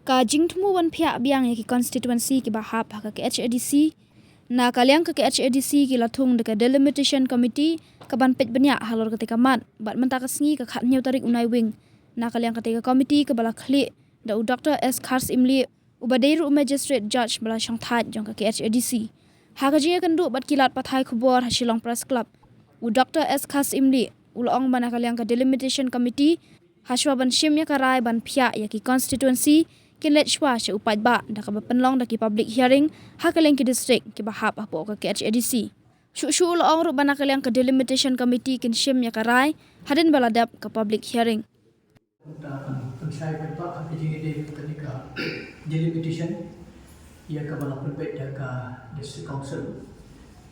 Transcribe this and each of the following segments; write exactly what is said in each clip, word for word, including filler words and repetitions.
Ka jingthmu ban phiah biang ïa ki constituency kiba hap ha ka K H A D C. Na ka liang ka K H A D C ki la thung da ka delimitation committee kaban peit bniah halor katei ka mat bad mynta ka sngi ka khathynñiew tarik u Naiwieng, na ka liang katei ka committee kaba la khlieh da u Doctor S Kharsyimlieh, uba dei ruh u Magistrate Judge ba la shongthait jong ka K H A D C. Ha ka jingïakynduh bad ki lad pathai khubor ha Shillong Press Club, u Doctor S Kharsyimlieh u la ong ba na ka liang ka delimitation committee, hashwa ban shim ïa ka rai ban phiah ïa ki constituency, kin leit shwa sha u paidbah da kaba pynlong da ki public hearing ha ka liang ki district kiba hap hapoh ka K H A D C. Shuh shuh u la ong ruh ba na ka liang ka delimitation committee kin shim ïa ka rai hadien ba la dep ka public hearing. Mynta pynshai paidbah ha ka jingïadei bad kane ka delimitation ïa kaba la pynbeit da ka District Council.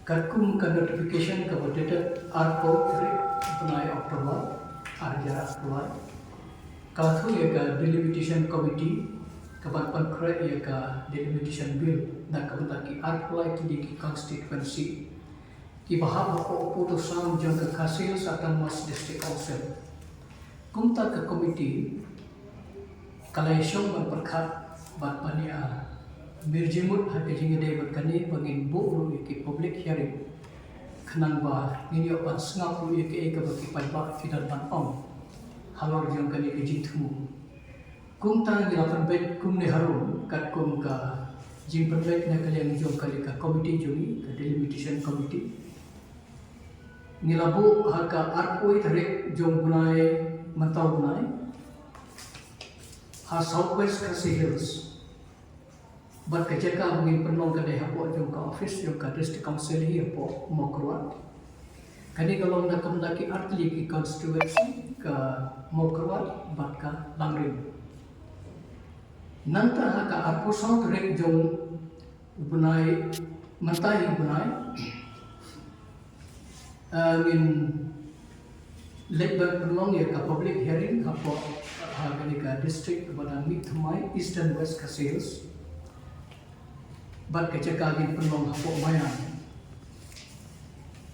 Katkum ka notification kaba dated arphew tarik bnai October arhajar arphew lai, ka la thung ïa ka delimitation committee kaban pynkhreh ïa ka delimitation bill na ka bynta ki arphew lai tylli ki constituency kiba hap hapoh u pud u sam jong ka Khasi Hills Autonomous District Council. Kumta ka committee ka la ïashong ban pyrkhat bad ban ïa mir jingmut ha ka jingïadei bad kane ba ngin buh ruh ïa ki public hearing khnang ba ngin ïoh ban sngap ruh ïa kaei kaba ki paidbah ki don ban ong halor jong kane ka jingthmu. Kumta ngi la pynbeit kumne harum katkum ka jingpynbeit na ka liang jong kane ka committee jong ngi, ka delimitation committee. Ngi la buh ha ka arphew tarik jong u bnai, mynta u bnai, ha South West Khasi Hills. Bad ka jaka ba ngin pynlong ka dei hapoh jong ka office jong ka District Council hi hapoh Mawkyrwat. Kane ka long na ka bynta ki artylli ki constituency, ka Mawkyrwat bad ka Langrin. Nangta ha ka arphew saw tarik jong u bnai, mynta hi u bnai, ah, ngin leit ban pynlong ïa ka public hearing hapoh, ha kane ka district ba dang mih thymmai, Eastern West Khasi Hills. Bad ka jaka ngin pynlong hapoh Maïan.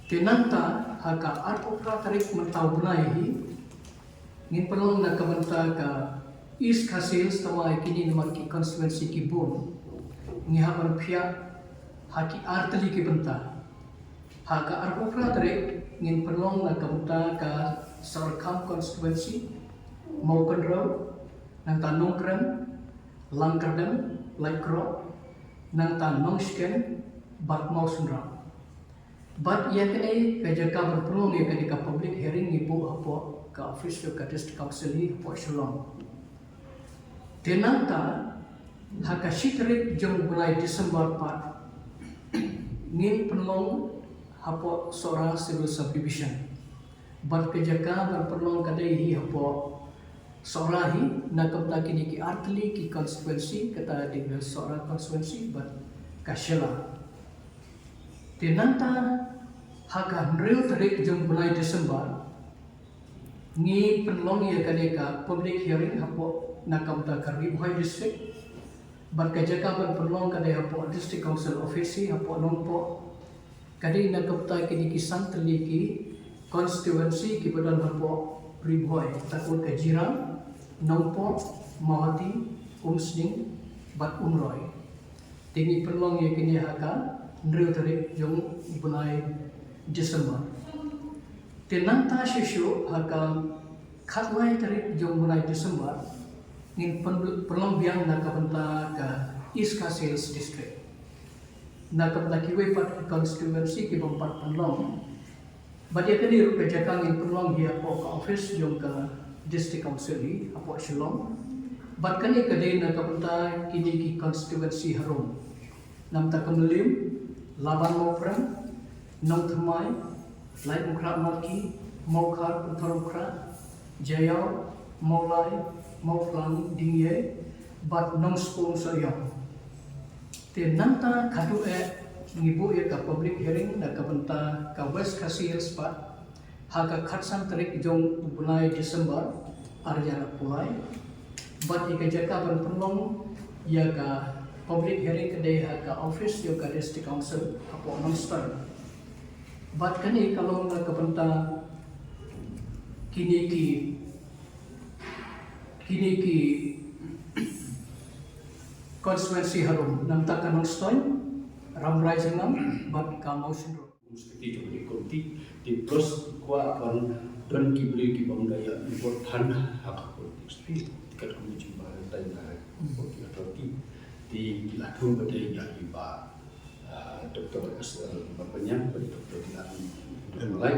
Te nangta ha ka arphew phra tarik mynta u bnai hi, ngin pynlong na ka bynta ka East Khasi Hills, thymmai kine namar ki constituency ki bun. Ngi hap ban phiah ha ki artylli ki bynta. Ha ka arphew phra tarik ngin pynlong na ka bynta ka Sohryngkham constituency, Mawkynrew, nangta Nongkrem, Langkyrdem, Laitkroh, nangta Nongshken bad Mawsynram. Bad ïa kane ka jaka ban pynlong ïa kane ka public hearing ngi buh hapoh ka office jong ka District Council hi hapoh Shillong. Te nangta ha ka shi tarik jong u bnai December pat ngin pynlong hapoh Sohra Civil Subdivision. Bad ka jaka ban pynlong ka dei hi hapoh Sohra hi, na ka bynta kine ki artylli ki constituency, kata dei ka Sohra constituency bad ka Shella. Te nangta ha ka hynriew tarik jong u bnai December ngi pynlong ïa kane ka public hearing hapoh na ka bynta ka Ri Bhoi District. Bad ka jaka ban pynlong ka dei hapoh District Council Office hi hapoh Nongpoh. Ka dei na ka bynta kine ki san tylli ki constituency kiba don hapoh Ri Bhoi, kata ka mut ka Jirang, Nongpoh, Mawhati, Umsning bad Umroi. Te ngi pynlong ïa kine ha ka hynriew tarik jong u bnai December. Te nangta shuh shuh ha ka khatlai tarik jong u bnai December ngin pyn-, pynlong biang na ka bynta ka East Khasi Hills District. Na ka bynta kiwei pat ki constituency kibym pat pynlong. Bad ïa kane ruh ka jaka ngin pynlong hi hapoh ka office jong ka District Council hi hapoh Shillong. Bad kane ka dei na ka bynta kine ki constituency harum. Na ka bynta ka Mylliem, Laban Mawprem, Nongthymmai, Laitumkhrah Marki, Mawkhar Pynthorumkhrah, Jaïaw, Mawlai, Mawphlang Diengïei bad Nongspung Sohiong. Te nangta khatduh eh ngi buh ïa ka public hearing na ka bynta ka West Khasi Hills pat ha ka khatsan tarik jong u bnai December arhajar arphew lai. Bad ïa ka jaka ban pynlong ïa ka public hearing ka dei ha ka office jong ka District Council hapoh Nongstoiñ. Bad kane ka long na ka bynta kine ki, kine ki Constituency harum, namta ka Nongstoiñ, Rambrai Jingam, bad ka Mawshynrut. Mesti jong ka komiti, te plus kwah ban don ki briew ki bym da ïa important ha ka politics. Te kat kum jingbatai na ki authority. Te la thung ba dei ïa i Bah, ah, Doctor S L Marpanyang, bad Doctor Dilan Malai.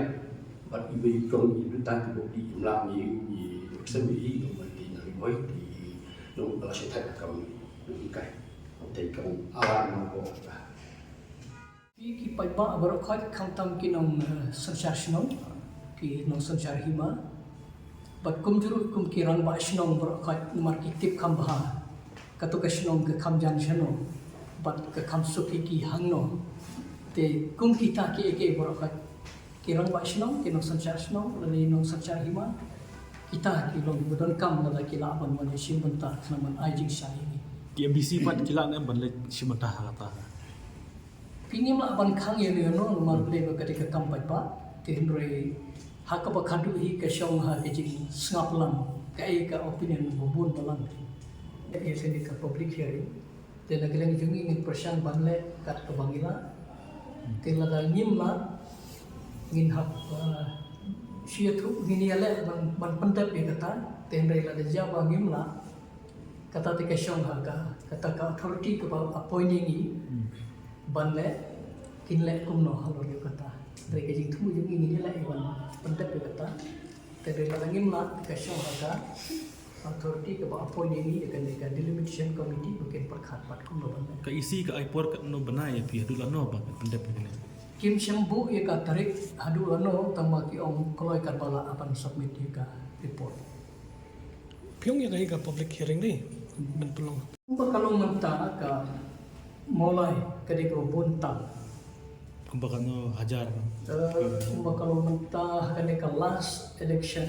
Bad i ba i kong i ba ta ki bok di im lam i i sem i i nong mai ti na ri boi ti nong bala shi thai kam nong kai. Te kam ala nong ko. Ki, ki paidbah baroh khoit khamtam ki nong, eh, synshar shnong, ki nong synshar hima. Bad kumjuh ruh kum ki rangbah shnong baroh khoit namar ki tip kham bha kato ka shnong ka kham jan shano bad ka kham suk ïa ki hangno. Te kum kita kiei kiei baroh khoit, ki rangbah shnong, ki nong synshar shnong, lane nong synshar hima, kita ki long kiba donkam lada ki lah ban wan ïashim bynta khnang ban ai jingshai ïa ki. Ki M D C pat ki lah ne ban leit shim bynta ha kata? Phi, ngim lah ban khang ïano ïano namar balei ba ka dei ka kam paidbah. Te hynrei ha kaba khatduh hi ka shong ha ka jingsngap lang kaei ka opinion ba bun balang. Ïa kane ka public hearing, te na ka liang jong ngi ngin pyrshang ban leh kat kaba ngi lah. Te lada ngim lah, ngin hap, ah, shu ïathuh, ngin ïaleh ban, ban pyndep ïa kata. Te hynrei lada jia ba ngim lah, kata te ka shong ha ka, kata ka authority kaba appoint ïa ngi ban leh, kin leh kumno halor ïa kata. Te ka jingthmu jong ngi ngin ïaleh ïa ban pyndep ïa kata. Te lada ngim lah, te ka shong ha ka authority kaba appoint ïa ngi, ïa kane ka delimitation committee ba kin pyrkhat pat kumno ban leh. Ka E C ka ai por katno bnai ïa phi, haduh lano ba phin pyndep ïa kane? Kim shym buh ïa ka tarik haduh lano, tangba ki ong kloi katba lah ban submit ïa ka report. Phi ong ïa ka hi ka public hearing dei ban pynlong. Kumba ka long mynta ka Mawlai ka dei kaba bun tam. Kumba katno hajar? Eh, kumba ka long mynta ha kane ka last election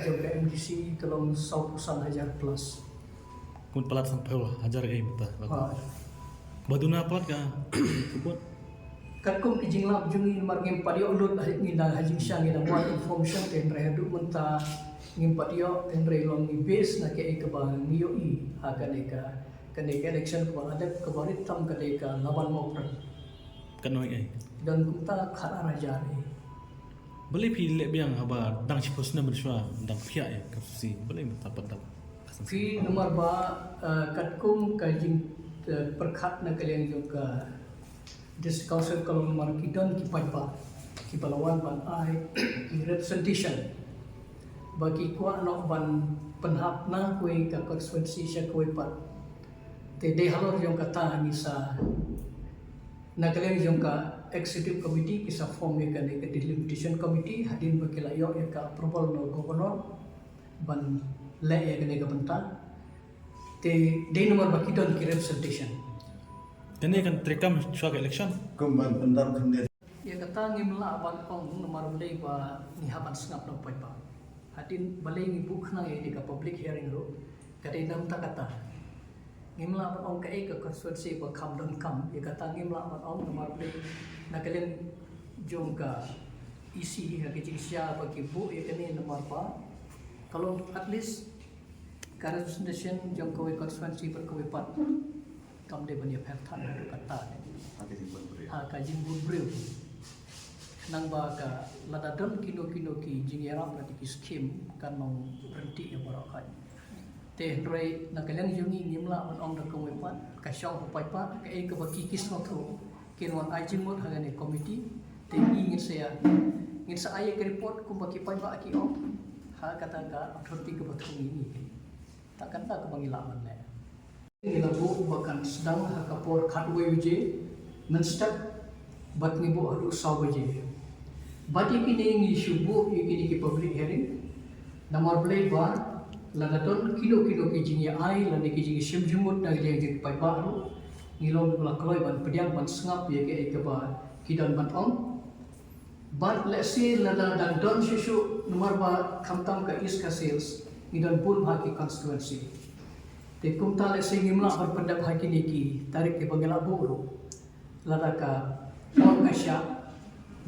jong ka M D C ka long sawphew san hajar plus. Kum palat sanphew hajar ka mynta. Ha. Ba duna palat ka support. Katkum ki jinglap jong ngi namar ngim pat ïoh lut ha, ngi da ha jingshisha ngi da wad information te hynrei haduh mynta ngim pat ïoh, hynrei long ngi base na kaei kaba ngi ïohi ha kane ka, kane ka election kaba la dep kaba rit tam ka dei ka Laban Mawprem. Katno ïa? Don kumta khatar hajar ïa. Balei phi leh biang haba dang shiphew snem mynshuwa dang phiah ïa ka C C, balei mynta pat dang? Phi, namar ba, eh, katkum ka jing, eh, pyrkhat na ka liang jong ka District Council ka long namar ki don ki paidbah kiba la wan ban ai ki representation ba ki kwah noh ban pynhap na kawei ka constituency sha kawei pat. Te dei halor jong kata ngi sa, na ka liang jong ka executive committee ki sa form ïa kane ka delimitation committee hadien ba ki la ïoh ïa ka approval na u governor ban leh ïa kane ka bynta. Te dei namar ba ki don ki representation. Kane kan treikam shuwa ka election? Kum ban pyndap khyndiat. Ïa kata ngim lah ban ong namar balei ba ngi hap ban sngap na u paidbah. Hadien balei ngi buh khnang ïa ka public hearing ruh ka dei namar kata. Ngim lah ban ong kaei ka constituency ba kham donkam, ïa kata ngim lah ban ong namar balei na ka liang jong ka E C ha ka jingshisha ba ki buh ïa kane namar ba ka long at least ka representation jong kawei constituency bad kawei pat kam dei ban ïapher than haduh katta ne. Ha ka jingbun briew. Ha ka jingbun briew. Nangba ka lada don kino kino ki jingïarap lada ki skim kan long ryntih ïa baroh khoit. Te hynrei na ka liang jong ngi ngim lah ban ong da kawei pat, ka shong ha u paidbah, kaei kaba ki ki sngewthuh kin wan ai jingmut ha kane ka committee. Te ngi ngin sa ïa, ngin sa ai ïa ka report kumba ki paidbah ki ong ha kata ka authority kaba thung ïa ngi. Ta kata kaba ngi lah ban leh. Ngi la buh ba kan sdang ha ka por khatwei baje mynstep bad ngi buh haduh saw baje. Bad ïa kine ngi shu buh ïa kine ki public hearing namar balei ba lada don kino kino ki jingïa-ai lane ki jingïashim jingmut na ka liang jong ki paidbah ruh ngi long ba la kloi ban pdiang ban sngap ïa kaei kaba ki don ban ong. Bad lehse lada dang don shuh shuh namar ba khamtam ka East Khasi Hills ngi don bun bha ki constituency. Te kumta lehse ngim lah ban pyndep ha kine ki tarik kiba ngi la buh ruh. Lada ka por ka shah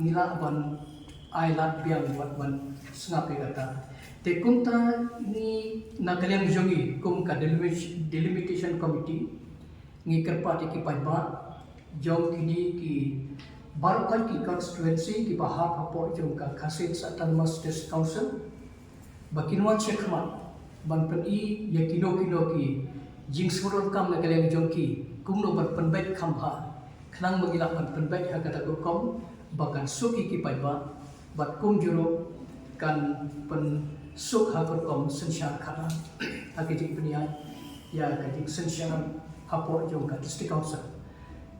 ngi lah ban ai lad biang wat ban sngap ïa kata. Te kumta ngi na ka liang jong ngi kum ka delimit-, delimitation committee Ngi kyrpad ïa ki paidbah jong kine ki baroh ki constituency kiba hap hapoh jong ka Khasi Hills Autonomous District Council ba kin wan shakhmat ban pyni ïa kino kino ki jingsngewdonkam na ka liang jong ki, kumno ban pynbeit kham bha khnang ba ngi lah ban pynbeit ha kata ka rukom ba kan suk ïa ki paidbah bad kumjuh ruh kan pynsuk ha ka rukom synshar khadar ha ka jingpynïaid ïa ka jingsynshar hapoh jong ka District Council.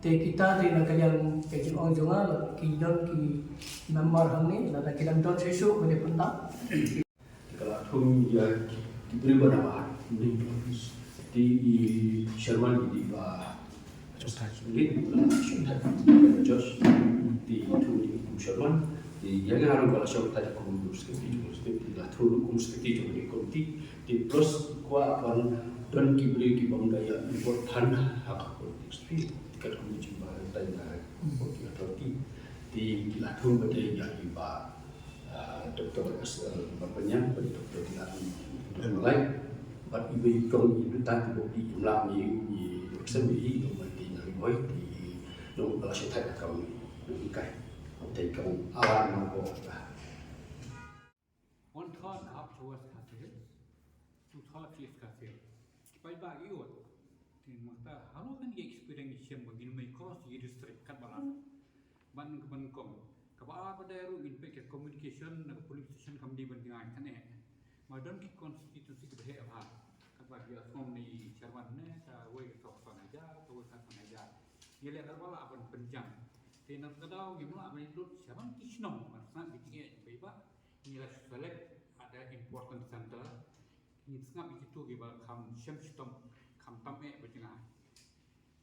Te kita te na ka liang ka jingong jong nga, la ki don ki member hangne, lada ki dang don shisha, mane pynta. Te ka la thung ïa ki briew ba na ba ni office. Te i chairman ki dei ba Josh. Ngi la shong thait Josh. Te i thung i kum chairman. Te ïa nga ruh ba la shong thait kum secretary, kum secretary, te la thung kum secretary jong ka committee. Te plus kwah ban don ki briew ki bym da ïa important ha ka politics. Te katkum ki jingbatai na political authority. Te ki la thung ba dei ïa i ba ah, Doctor S L Bapanyang, bad Doctor Dilan Lai, bad i ba i kong i bita ki bok di imlam i i Jackson i i dong ba ti na Ri Bhoi, ti dong ba la shong thait ka kam i i kai. Te kam awan ma ko. One third hap to West Khasi Hills, two third East Khasi Hills. Ki paidbah ki ot. Te mynta halor kane ka experience shem ba ngin mei cross ïa district katba lah. Ban ka ban kong. Kaba ar ba dei ruh ngin peit ka communication na ka polling station kam dei ban jngai than eh. Ma don ki constituency kiba heh bha. Katba ïa sngewbha ni chairman ne kawei ka sawphew san hajar, kawei ka san hajar. Ïa leh katba lah ban pynjah. Te na ka daw ngim lah ban lut shaphang ki shnong ban sngap ki jingeh jong ki paidbah. Ngi la select at the important center. Ngi sngap ïa kito kiba kham shem shitom, kham tam eh ba jngai.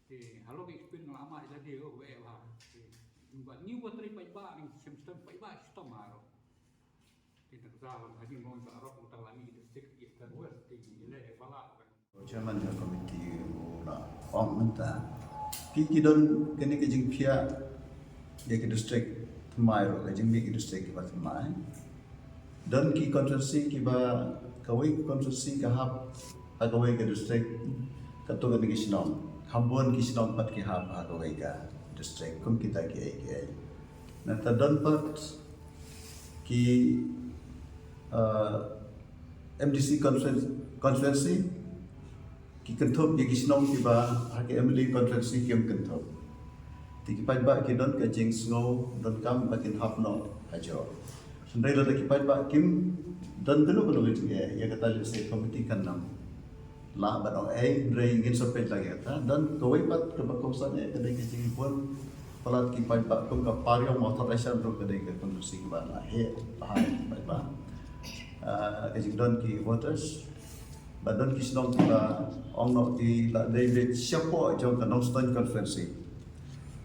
Te halor ka experience nga la mad ïa lade ko ba eh bha. Te ba ngi wat trei paidbah ngi shem shitom, paidbah shitom haroh. Te na ka daw hadien ba ngi la rok mynta la mih district Eastern West te ngi leh ba lah. Chairman jong committee u la ong mynta ki, ki don kane ka jingphiah ïa ka district thymmai ruh, ka jingmih ka district kiba thymmai. Don ki constituency kiba kawei ka constituency ka hap ha kawei ka district, kato kane ka shnong. Kham bun ki shnong pat ki hap ha kawei ka district, kum kita kiei kiei. Nangta don pat ki, ah, M D C constituen-, constituency, ki kynthup ïa ki shnong kiba ha ka M L A constituency kim kynthup. Te ki paidbah ki don ka jingsngew donkam ba kin hap noh hajoh. Hynrei lada ki paidbah kim don kano kano ka jingeh, ïa kata lehse committee kan ym lah ban ong ei, hynrei ngin sa peit lang ïa kata. Don kawei pat kaba kongsan eh, ka dei ka jingbun palat ki paidbah kum ka Pariong Mawthadraishan ruh ka dei ka constituency kaba la heh bha ïa ki paidbah. Ah, ka jingdon ki voters. Ba don ki shnong kiba ong noh ki la dei beit shapoh jong ka Nongstoiñ constituency.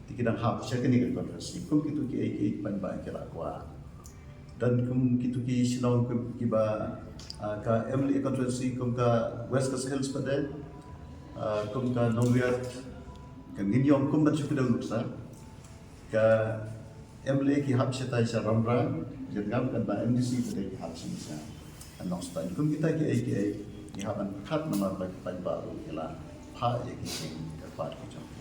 Te ki dang hap sha kane ka constituency. Kum kito kiei kiei ki paidbah ki la kwah. Don kum kito ki shnong ki, kiba, ah, ka M L A constituency kum ka West Khasi Hills pat de, ah, kum ka Nongriat, ka Ngiñiong kum ban shu kdew nuksa. Ka M L A ki hap shatai sha Rymrang, Jyrngam, katba M D C pat de ki hap sha Nongstoiñ. Kum kita kiei kiei ki hap ban pyrkhat namar ba ki paidbah ruh ki la phah ïa ki jingkyrpad ki jong ki.